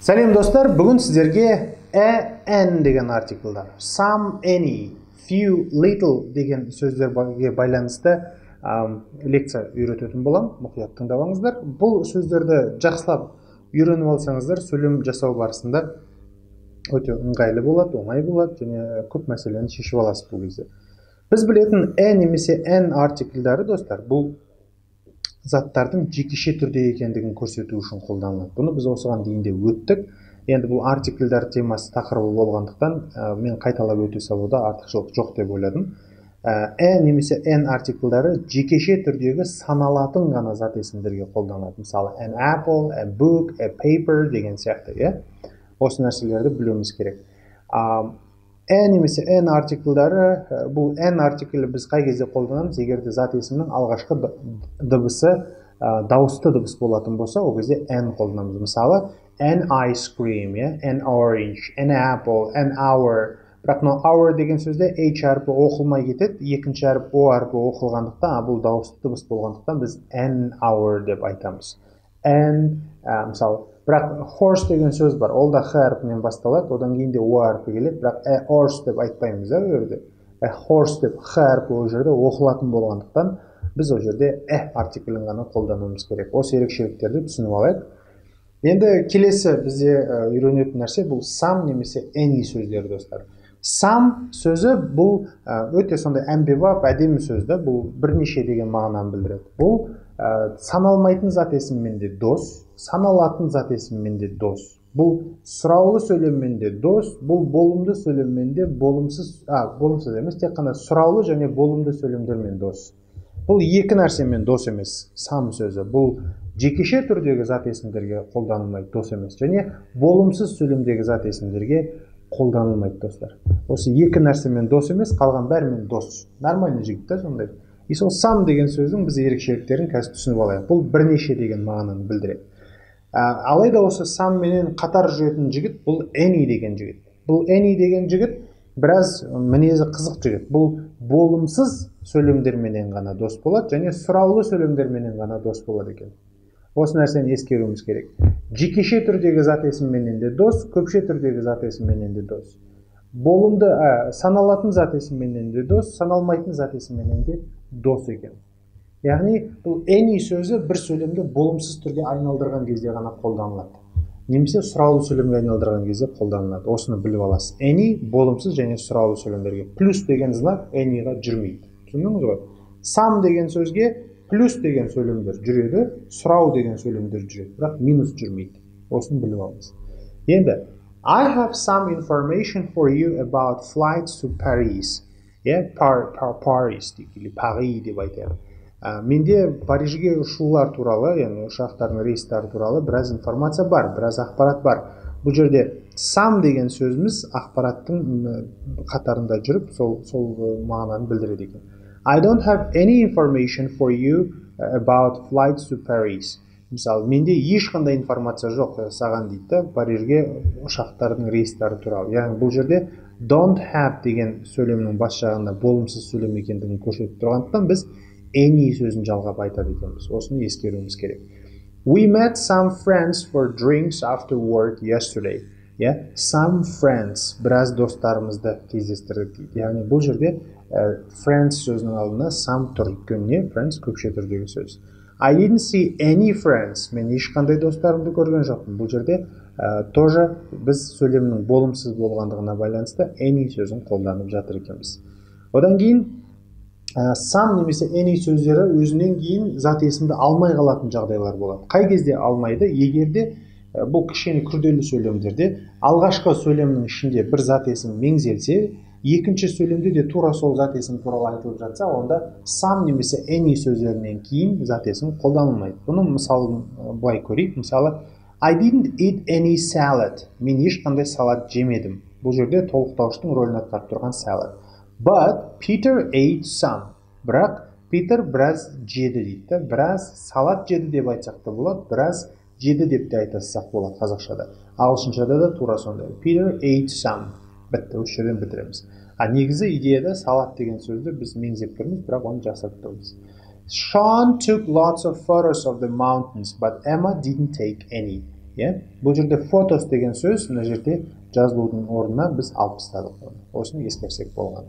Сәлем, достар! Бүгін сіздерге a, an деген артикльдар, some, any, few, little деген сөздерге байланысты лекция үйрететін боламын. Мұқият тыңдап алыңыздар. Бұл сөздерді жақсылап үйреніп алсаңыздар, сөйлем жасау барысында өте ыңғайлы болады, оңай болады және көп мәселені шешіп аласыз. Бұл кезде біз білетін a немесе an артикльдары, достар, бұл заттардың жекеше түрде екендігін көрсету үшін қолданылады. Бұны біз осыған дейін де өттік. Енді бұл артикльдар темасы, тақырыбы болғандықтан, мен қайталап өте салуда артықшылық жоқ деп ойладым. A немесе an артикльдары жекеше түрдегі саналатын ғана зат есімдерге қолданылады. Мысалы, an apple, a book, a paper деген сияқты, иә. Осы нәрселерді білуіміз керек. A немесе an артикльдары, бұл an артиклі біз қай кезде қолданамыз? Егер де зат есімнің алғашқы дыбысы дауысты дыбыс болатын болса, ол кезде an қолданамыз. Мысалы, an ice cream, иә, an orange, an apple, an hour. Бірақ мынау hour деген сөзде h әрпі оқылмай кетеді, екінші әріп, о әрпі оқылғандықтан, а бұл дауысты дыбыс болғандықтан, біз an hour деп айтамыз. An, мысалы, бірақ horse деген сөз бар, ол да х әрпінен басталады, одан кейін де о әрпі келеді, бірақ a horse деп айтпаймыз да. Ол жерде a horse деп х әрпі ол жерде оқылатын болғандықтан, біз ол жерде a артиклін ғана қолдануымыз керек. Осы ерекшеліктерді түсініп алайық. Енді келесі бізде үйренетін нәрсе — бұл some немесе any сөздері, достар. Some сөзі бұл өте сондай әмбебап, әдемі сөз да. Бұл бірнеше деген мағынаны білдіреді. Бұл саналмайтын зат есіммен де дос, саналатын зат есіммен де дос. Бұл сұраулы сөйлеммен де дос, бұл болымды сөйлеммен де, болымсыз, болымсыз емес, тек қана сұраулы және болымды сөйлемдермен дос. Бұл екі нәрсемен дос емес. Some сөзі бұл жекеше түрдегі зат есімдерге қолданылмайды, дос емес, және болымсыз сөйлемдегі зат есімдерге қолданылмайды. Достар, осы екі нәрсемен дос емес, қалған бәрімен дос. Нормальный жігіт та сондай. И сол some деген сөздің біз ерекшеліктерін қазір түсініп алайық. Бұл бірнеше деген мағынаны білдіреді. Алайда осы some менен қатар жүретін жігіт — бұл any деген жігіт. Бұл any деген жігіт біраз мінезі қызық жігіт. Бұл болымсыз сөйлемдерменен ғана дос болады және сұраулы сөйлемдерменен ғана дос болады екен. Осы нәрсені ескеруіміз керек. Жекеше түрдегі зат есімменен де дос, көпше түрдегі зат есімменен де дос, болымды, саналатын зат есімменен де дос, саналмайтын зат есімменен де дос екен. Яғни бұл any сөзі бір сөйлемді болымсыз түрге айналдырған кезде ғана қолданылады немесе сұраулы сөйлемге айналдырған кезде қолданылады. Осыны біліп аласыз: any болымсыз және сұраулы сөйлемдерге. Плюс деген знак anyға жүрмейді, түсіндіңіз ғой. Some деген сөзге плюс деген сөйлемдер жүреді, сұрау деген сөйлемдер жүреді, бірақ минус жүрмейді. Осыны біліп алыңыз. Енді I have some information for you about flights to Paris. Иә, Paris дейік или Paris деп айтайық. Менде Парижге ұшулар туралы, яғни ұшақтардың рейстері туралы біраз информация бар, біраз ақпарат бар. Бұл жерде some деген сөзіміз ақпараттың қатарында жүріп, сол мағынаны білдіреді екен. I don't have any information for you about flights to Paris. Мысалы, менде ешқандай информация жоқ саған дейді да, Парижге ұшақтардың рейстері туралы. Яғни бұл жерде don't have деген сөйлемнің бас жағында болымсыз сөйлем екендігін көрсетіп тұрғандықтан, біз any сөзін жалғап айтады екенбіз. Осыны ескеруіміз керек. We met some friends for drinks after work yesterday. Yeah, some friends, біраз достарымызды кездестірдік дейді. Яғни бұл жерде friends сөзінің алдына some тұр, өйткені не, friends көпше түрдегі сөз. I didn't see any friends. Мен ешқандай достарымды көрген жоқпын. Бұл жерде тоже біз сөйлемнің болымсыз болғандығына байланысты any сөзін қолданып жатыр екенбіз. Одан кейін some немесе any сөздері өзінен кейін зат есімді алмай қалатын жағдайлар болады. Қай кезде алмайды? Егер де бұл кішкене күрделі сөйлемдерде алғашқы сөйлемнің ішінде бір зат есім меңзелсе, екінші сөйлемде де тура сол зат есім туралы айтылып жатса, онда some немесе any сөздерінен кейін зат есім қолданылмайды. Бұның мысалын былай көрейік. Мысалы, I didn't eat any salad. Мен ешқандай салат жемедім. Бұл жерде толықтауыштың рөлін атқарып тұрған salad. But Peter ate some. Бірақ Питер біраз жеді дейді да. Біраз салат жеді деп айтсақ та болады, біраз жеді деп те айтсақ болады қазақшада. Ағылшыншада да тура сондай. Peter ate some. Бітті, осы жерден бітіреміз. А негізі идеяда салат деген сөзді біз меңзеп тұрмыз, бірақ оны жасырып тұрмыз. Sean took lots of photos of the mountains, but Emma didn't take any. Иә, бұл жерде photos деген сөз мына жерде жазылудың орнына біз алып тастадық. Осыны ескерсек болған.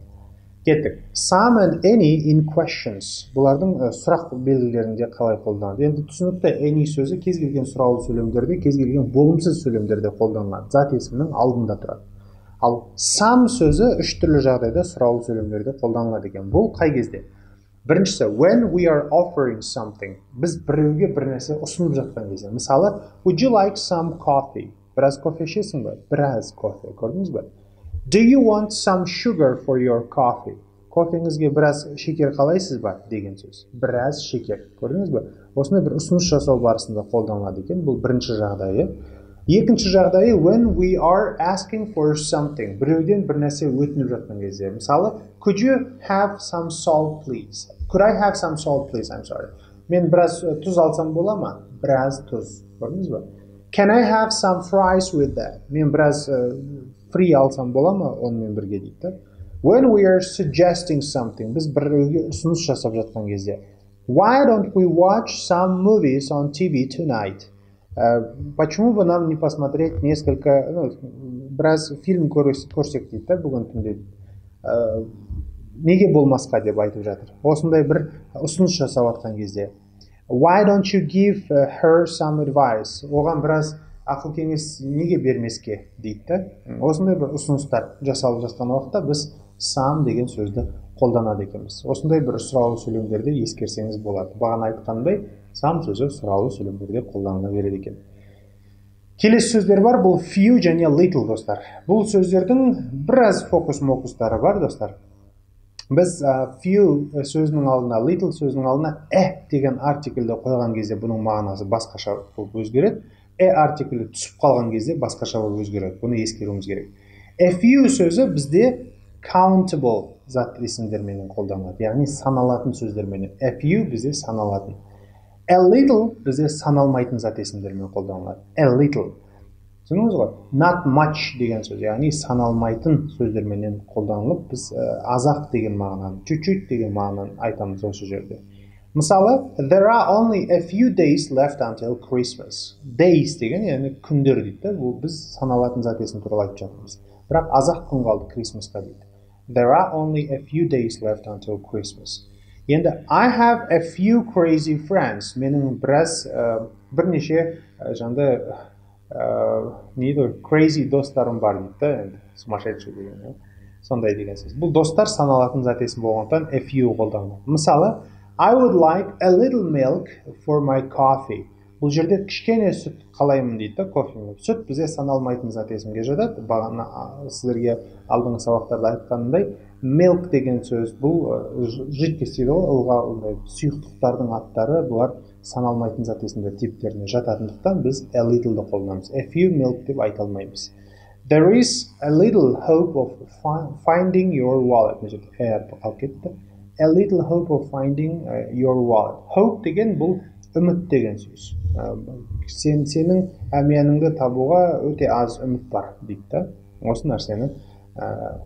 Кеттік. Some and any in questions. Бұлардың сұрақ белгілерінде қалай қолданылады? Енді түсінікті, any сөзі кез келген сұраулы сөйлемдерде, кез келген болымсыз сөйлемдерде қолданылады. Зат есімнің алдында тұрады. Ал some сөзі үш түрлі жағдайда сұраулы сөйлемдерде қолданылады екен. Бұл қай кезде? Біріншісі, when we are offering something. Біз біреуге бір нәрсе ұсынып жатқан кезде. Мысалы, would you like some coffee? Біраз кофе ішесің бе? Біраз кофе, көрдіңіз бе? Do you want some sugar for your coffee? Кофеңізге біраз шекер қалайсыз ба? Деген сөз. Біраз шекер. Көрдіңіз бе? Осындай бір ұсыныс жасау барысында қолданылады екен. Бұл бірінші жағдайы. Екінші жағдайы, when we are asking for something. Біреуден бір нәрсе өтініп жатқан кезде. Мысалы, could you have some salt please? Could I have some salt please? I'm sorry. Мен біраз тұз алсам бола ма? Біраз тұз. Көрдіңіз бе? Can I have some fries with that? Мен біраз фри алсам бола ма онымен бірге дейді. When we are suggesting something, біз біреуге ұсыныс жасап жатқан кезде. Why don't we watch some movies on TV tonight? Почему бы нам не посмотреть несколько, ну, біраз фильм көрсек дейді да, бүгін түнде. Неге болмасқа деп айтып жатыр. Осындай бір ұсыныс жасап жатқан кезде. Why don't you give her some advice? Оған біраз ақыл кеңес неге бермеске дейді да. Осындай бір ұсыныстар жасалып жатқан уақытта біз some деген сөзді қолданады екенбіз. Осындай бір сұраулы сөйлемдерде ескерсеңіз болады. Бағана айтқандай, some сөзі сұраулы сөйлемдерде қолданыла береді екен. Келесі сөздер бар, бұл few және little, достар. Бұл сөздердің біраз фокус-мокустары бар, достар. Біз few сөзінің алдына, little сөзінің алдына a деген артикльді қойған кезде бұның мағынасы басқаша болып өзгереді. A артиклі түсіп қалған кезде басқаша болып өзгереді. Бұны ескеруіміз керек. A few сөзі бізде countable зат есімдерменен қолданылады, яғни саналатын сөздерменен. A few бізде саналатын. A little бізде саналмайтын зат есімдермен қолданылады. A little. Түсіндіңіз ғой? Not much деген сөз, яғни саналмайтын сөздерменен қолданылып, біз азақ деген мағынаны, чуть-чуть деген мағынаны айтамыз осы жерде. Мысалы, there are only a few days left until Christmas. Days деген, яғни күндер дейді да, бұл біз саналатын зат есім туралы айтып жатырмыз. Бірақ азақ күн қалды Christmasқа дейді. There are only a few days left until Christmas. Енді I have a few crazy friends. Менің біраз, бірнеше жаңағыдай не дейді, crazy достарым бар дейді да, енді сумасшедший деген, сондай деген сөз. Бұл достар саналатын зат есім болғандықтан a few қолданылады. Мысалы, I would like a little milk for my coffee. Бұл жерде кішкене сүт қалаймын дейді да, кофеме. Сүт бізде саналмайтын зат есімге жатады. Бағана сіздерге алдыңғы сабақтарда айтқанымдай, milk деген сөз бұл жидкость дейді ғой, ылғал, сұйықтықтардың аттары, бұлар саналмайтын зат есімдер типтеріне жататындықтан біз a little-ды қолданамыз. A few milk деп айта алмаймыз. There is a little hope of finding your wallet. Мына жерде a әрпі қалып кетті. A little hope of finding your wallet. Hope деген бұл үміт деген сөз. Сенің әмияныңды табуға өте аз үміт бар дейді да. Осы нәрсені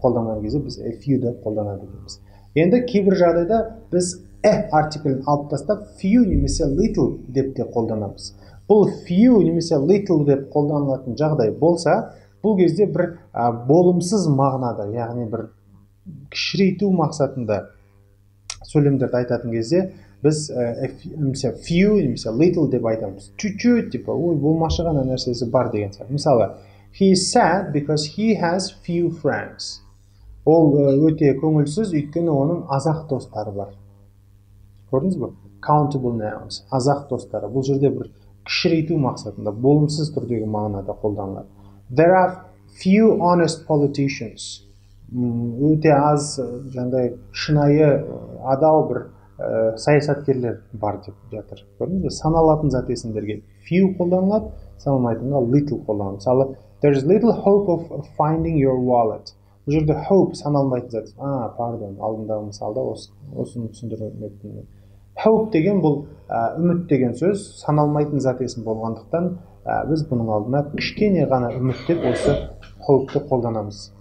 қолданған кезде біз a few-ді қолданады екенбіз. Енді кейбір жағдайда біз a артиклін алып тастап few немесе little деп те қолданамыз. Бұл few немесе little деп қолданылатын жағдай болса, бұл кезде бір болымсыз мағынада, яғни бір кішірейту мақсатында сөйлемдерді айтатын кезде біз немесе few немесе little деп айтамыз. Чуть-чуть, типа, ой, болмашы ғана нәрсесі бар деген сияқты. Мысалы, he is sad because he has few friends. Ол өте көңілсіз, өйткені оның азақ достары бар. Көрдіңіз бе? Countable nouns, азақ достары. Бұл жерде бір кішірейту мақсатында, болымсыз түрдегі мағынада қолданылады. There are few honest politicians. Өте аз жаңағыдай шынайы, адал бір саясаткерлер бар деп жатыр. Көрдіңіз бе? Саналатын зат есімдерге few қолданылады, саналмайтынға little қолданылады. Мысалы, there is little hope of finding your wallet. Бұл жерде hope саналмайтын зат. Пардон, алдындағы мысалда осыны түсіндірмеппін. Hope деген бұл үміт деген сөз, саналмайтын зат есім болғандықтан біз бұның алдына кішкене ғана үміт деп осы hope-ты қолданамыз.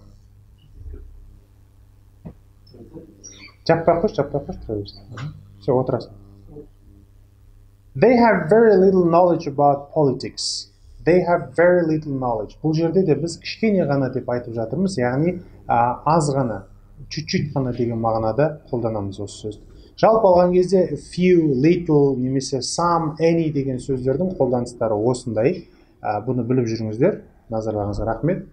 Жаппай қойшы, жаппай қойшы, тұра берсін. Все, отырасың. They have very little knowledge about politics. They have very little knowledge. Бұл жерде де біз кішкене ғана деп айтып жатырмыз, яғни аз ғана, чуть-чуть қана деген мағынада қолданамыз осы сөзді. Жалпы алған кезде few, little немесе some, any деген сөздердің қолданыстары осындай. Бұны біліп жүріңіздер. Назарларыңызға рахмет.